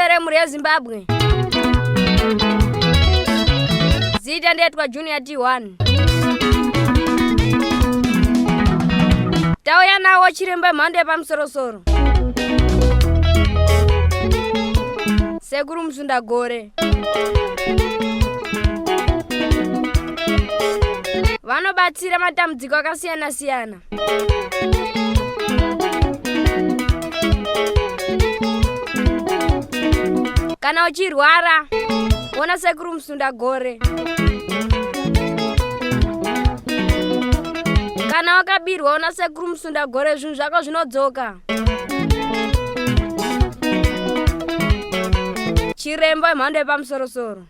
Chembere mhuri yeZimbabwe. Zita ndetwa Junior T1. Tauya nawo chiremba emhando yepamusorosoro. Sekuru Musundagore. Vanobatsira matambudziko akasiyana siyana. Kana uchirwara, ona Sekuru Musundagore. Kana wakabirwa, ona Sekuru Musundagore, zvinhu zvako zvinodzoka. Chiremba wemhando yepamusorosoro.